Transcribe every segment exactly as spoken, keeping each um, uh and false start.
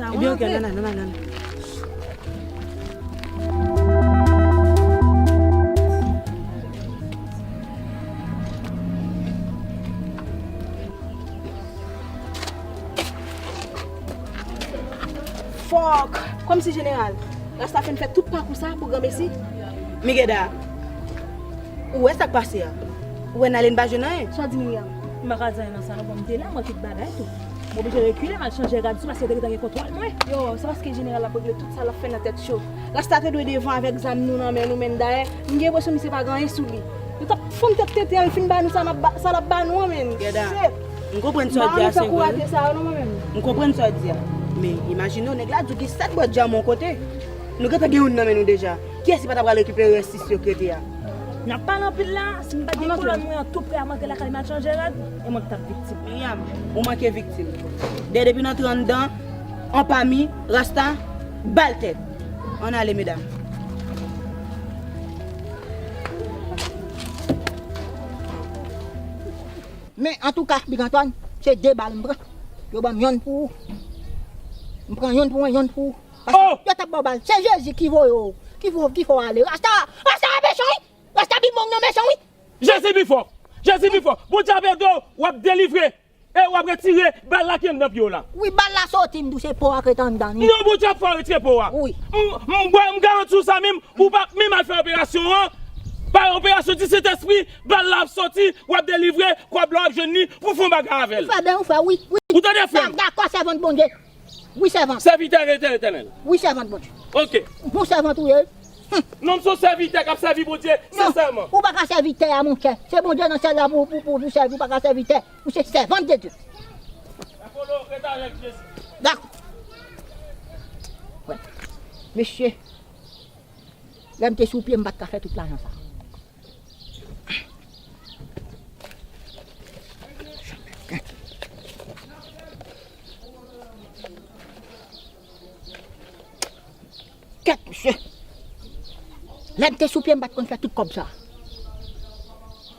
Ebyen, ok, ann al, ann al, ann al. Fòk! Kòmsi jeneral, Rasta fin fè tout pakou sa pou granmesi. Migeda, ou wè sa k pase a? Ou wè Nalin pa jwenn anyen? Sa w di, Miriam? M pa ka di anyen nan sa non, bon, m te la, mwen tout bagay tou. M oblije rekile, m al chanje rad sou, paske yo te gentan gen kontwòl mwen. Yo, se paske jeneral ap regle tout sa l ap fè nan tèt cho. Rasta te dwe devan avèk zam nou nan men nou, men dayè, m gen enpresyon misye pa gen anyen sou li. Nou t ap fann tèt tenten an, l fin ba nou sa n ap ba, sa l ap ba nou an, men. Geda, shit. M konprann sa w di a, se vre. M pa renmen sa kou rate sa yo non, mwen menm. M konprann sa w di a. Men, imajine w, nèg la di w gen sèt bwat dyaman yon kote. Nou gentan gen youn nan men nou deja. Kiyès ki pa ta pral rekipere rès sis yo ki rete a? N ap pale anpil la, si m pa t gen kolòn mwen an tou prè a, m antre lakay m al chanje rad, e mwen ki t ap viktim. Miriam, ou manke viktim. Dè depi n antre anndan, an pami, Rasta, bal tèt. Ann ale, medam. Men, antouka, Big Antoine, se de bal m pran. Yo ban m yonn pou ou. M pran yonn pou mwen, yonn pou ou. Paske yo t ap ba w bal. Se Jezi ki voye w, ki vo-, ki fè w ale. Rasta, Rasta mechan, wi. Rasta pi mòn nan mechan, wi. Jezi pi fò. Jezi pi fò. Bondye ap ede w, w ap delivre. E w ap retire bal la ki anndan pye w la. Wi, bal la soti, m di w se po a k ret anndan li. Non, Bondye ap fè w retire po a. Wi. M, m, m, m garanti w sa menm, ou p ap menm al fè operasyon an. Pa operasyon disentespri, bal la ap soti, w ap delivre, kòb la w ap jwenn li, pou fè yon bagay avè l. Ou fè byen, ou fè, wi, wi. Ou tande, frè m? Dakò, sèvant Bondye. Wi, sèvant. Sèvitè Letènèl. Wi, sèvant Bondye. Ok. Bon sèvant ou ye. Hum. Non, m se yon sèvitè k ap sèvi Bondye, sensèman. Non, ou pa ka sèvitè a, monchè. Se Bondye nan syèl la pou, pou, pou, pou sèvi, ou pa ka sèvitè. Ou se sèvant de Dye. Dakò. Wè. Mesye, lè m te sou pye, m pa t ka fè tout lajan sa. Kèt, mesye. Lè m te sou pye, m pa t konn fè tout kòb sa.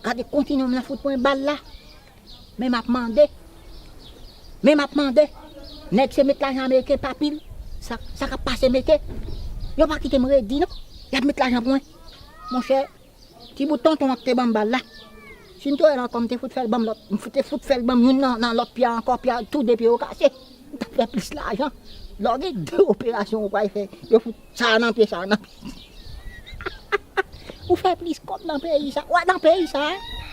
Gade kontinye m nan fout mwen bal la. Men m ap mande. Men m ap mande. Nèg se met lajan ameriken pa pil. Sa, sa k ap pase mete. Yo pa kite m redi non. Y ap met lajan pou mwen. Monchè, ti bout tonton an ki te ban m bal la. Si m te wè l ankò, m te fout fè l ban m lòt. M fout, te fout fè l ban m youn nan, nan lòt pye a ankò, pye a, tou de pye yo kase. M t ap fè plis lajan. Lè w gen de operasyon ou pral fè, yo fout sa nan pye, sa nan pye. Ou fè plis kòb nan peyi sa. Wè nan peyi sa,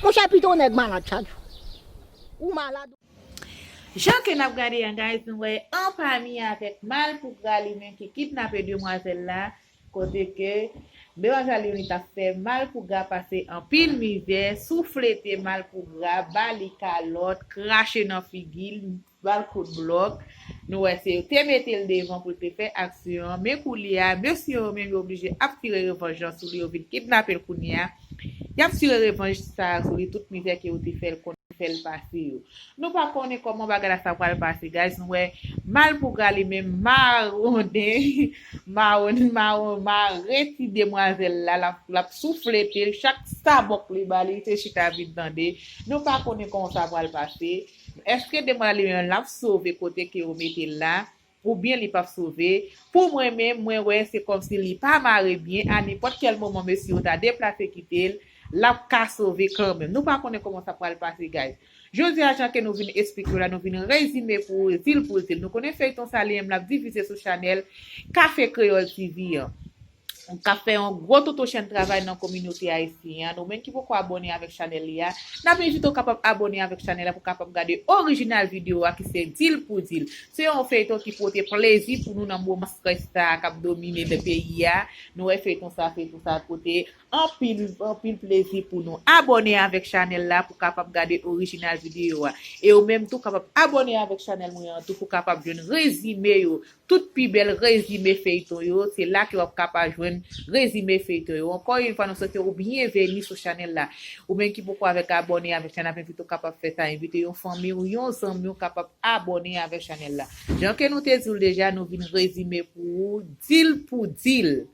monchè, pito nèg malad chak jou. Ou malad. Jan ke n ap gade an, guys, nou wè an pami avèk Malpougra li menm ki kidnape demwazèl la, kote ke demwazèl li menm li t ap fè Malpougra pase anpil mizè, souflete Malpougra, ba li kalòt, krache nan figi l, ba l kout blòk. Nou wè se yo te mete l devan pou l te fè aksyon an, men koulye a, mesye yo menm yo oblije ap tire revanj lan sou li, yo vin kidnape l kounye a. Y ap tire revanj sa a sou li, tout mizè ke yo te fè l konn fè l pase yo. Nou pa konnen kòman bagay la sa pral pase, guys. Nou wè Malpougra li menm mawonnen, mawon, mawon, mare ti demwazèl la, l ap, l ap souflete l, chak sabòk li ba li, se chita vin tande. Nou pa konnen kòman sa pral pase. Èske demwazèl li menm l ap sove kote ke yo mete l la? Oubyen li p ap sove. Pou mwen menm, mwen wè se kòmsi li pa mare byen. A nenpòt kèl moman, mesye yo ta deplase kite l, l ap ka sove kanmenm. Nou pa konnen kòman sa pral pase, guys. Jodi a, jan ke nou vin esplike w la, nou vin rezime pou ou, zil pou zil. Nou konnen feyton sa li menm l ap divize sou chanèl Kafe Kreyòl T V an. K ap fè yon gwo toto chèn travay nan kominote ayisyen an. Nou menm ki poko abòne avèk chanèl li a, n ap envite w kapab abòne avèk chanèl la pou w kapab gade orijinal videyo a ki se Dil pou Dil. Se yon feyton ki pote plezi pou nou nan moman strès sa a k ap domine nan peyi a. Nou wè feyton sa, feyton sa pote anpil, anpil plezi pou nou. Abòne avèk chanèl la pou w kapab gade orijinal videyo a. E ou menm tou kapab abòne avèk chanèl mwen an tou pou w kapab jwenn rezime yo. Tout pi bèl rezime feyton yo, se la ke w ap kapab jwenn rezime feyton yo. Ankò yon fwa, nou swete w byenveni sou chanèl la. Ou menm ki poko avèk abòne avèk chanèl la, m envite w kapab fè sa, envite yon fanmi w, yon zanmi w kapab abòne avèk chanèl la. Jan ke nou te di w deja, nou vin rezime pou ou, dil pou dil.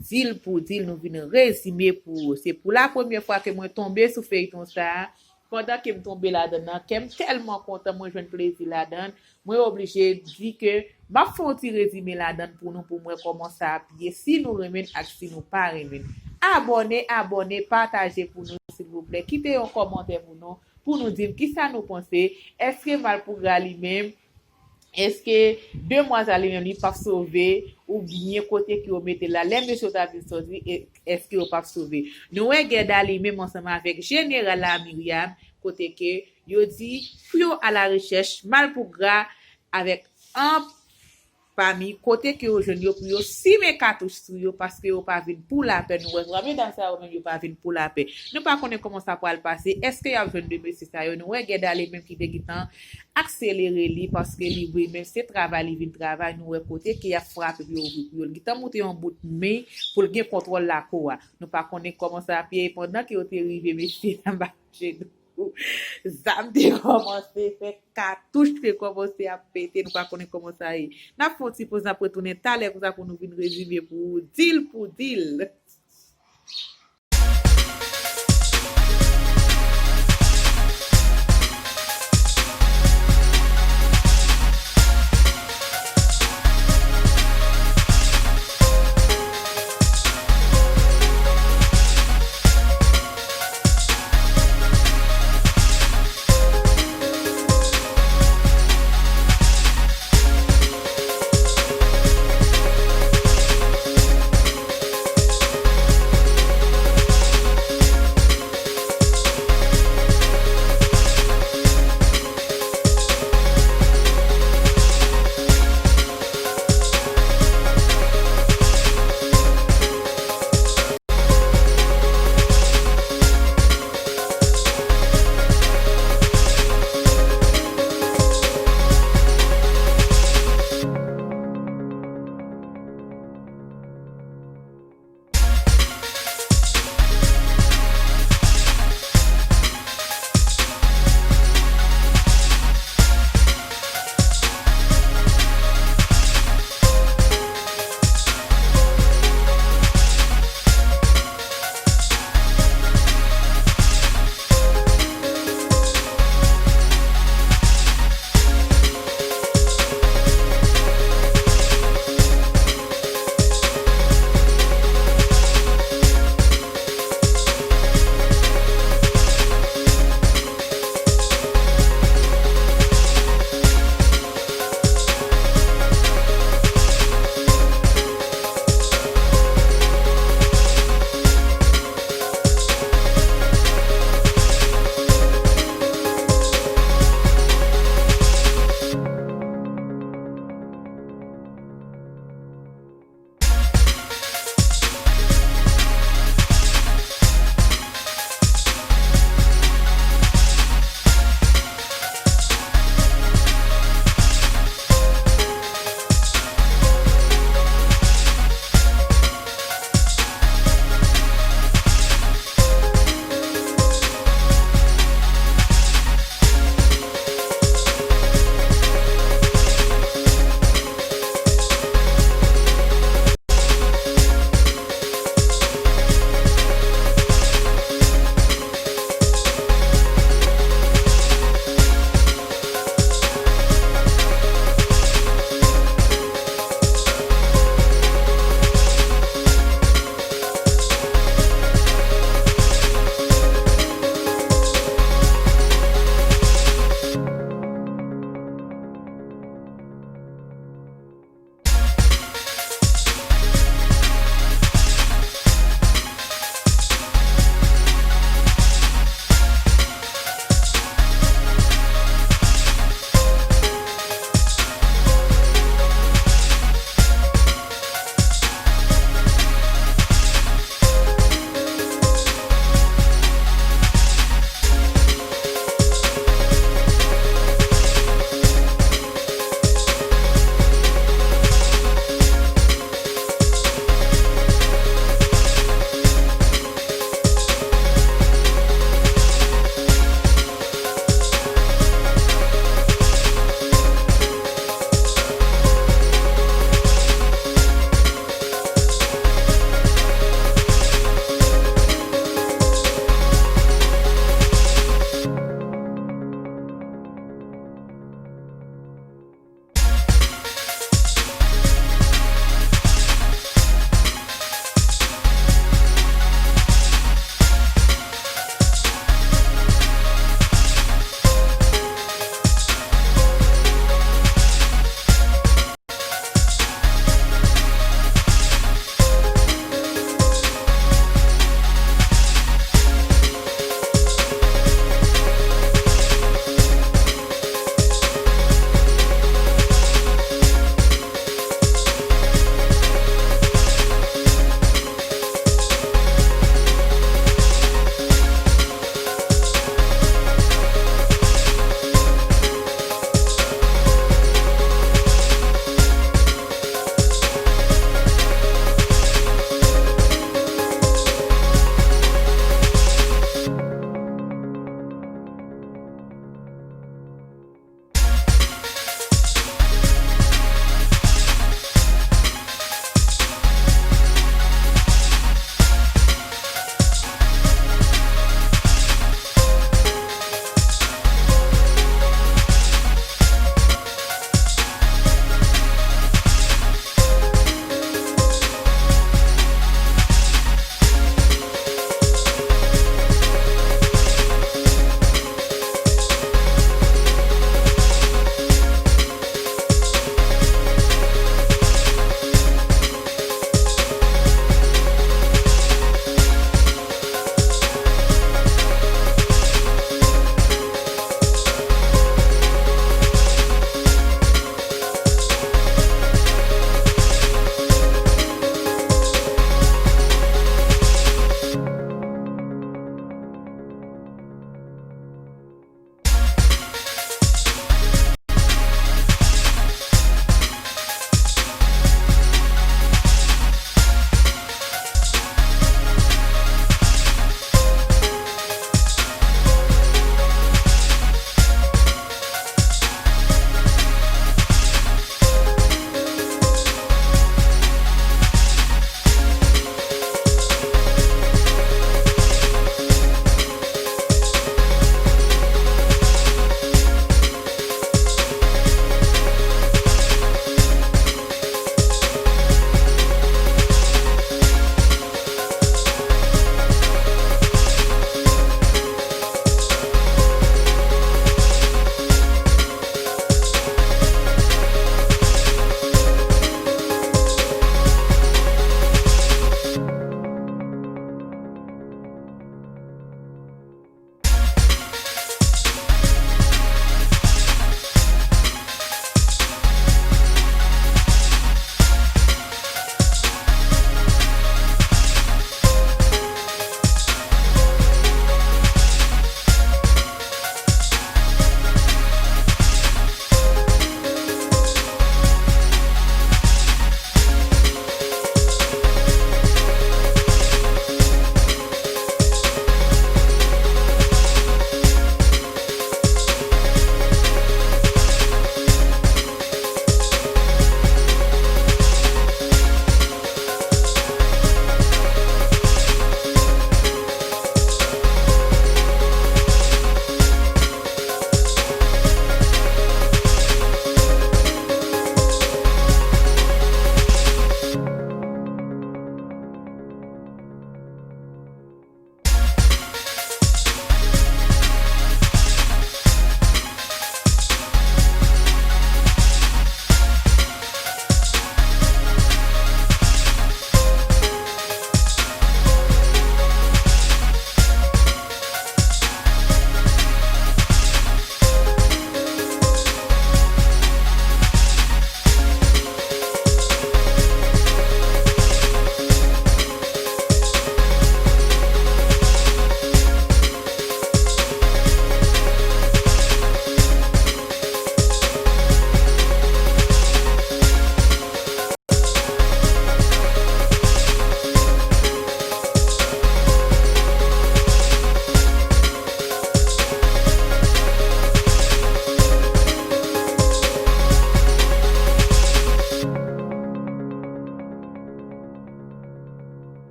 Dil pou dil, nou vin rezime pou ou. Se pou la premyè fwa ke mwen tonbe sou feyton sa a. Pandan ke m tonbe ladan nan, kè m tèlman kontan, mwen jwenn plezi ladan. Mwen oblije di ke M ap fè yon ti rezime ladan l pou nou, pou m wè kòman sa ap ye, si nou renmen l ak si nou pa renmen l. Abòne, abòne, pataje pou nou, silvouplè. Kite yon kòmantè pou nou, pou nou di m kisa nou panse. Èske Malpougra li menm, èske demwazèl li menm li p ap sove, oubyen kote ke yo mete l la, lè mesye yo ta vin sòti, e- èske yo p ap sove? Nou wè Gèda li menm ansanm avèk jeneral la Miryam, kote ke yo di pou yo alarechèch Malpougra avèk anpami kote ke yo jwenn yo pou yo simen katouch sou yo, paske yo pa vin pou lapè. Nou wè twa medam sa yo menm yo pa vin pou lapè. Nou pa konnen kòman sa pral pase. Èske y ap jwenn de mesye sa yo? Nou wè Gèda li menm ki te gentan akselere li, paske li vre menm se travay li vin travay. Nou wè kote ke y ap frape pou yo ouvri pou yo. Li gentan moute yon bout men pou l gen kontwòl lakou a. Nou pa konnen kòman sa ap ye. Pandan ke yo te rive, mesye anba jenou, zam te kòmanse fè, katouch te kòmanse ap pete. Nou pa konnen kòman sa ye. N ap fè yon ti poz, n ap retounen talè konsa pou nou vin rezime pou ou, dil pou dil.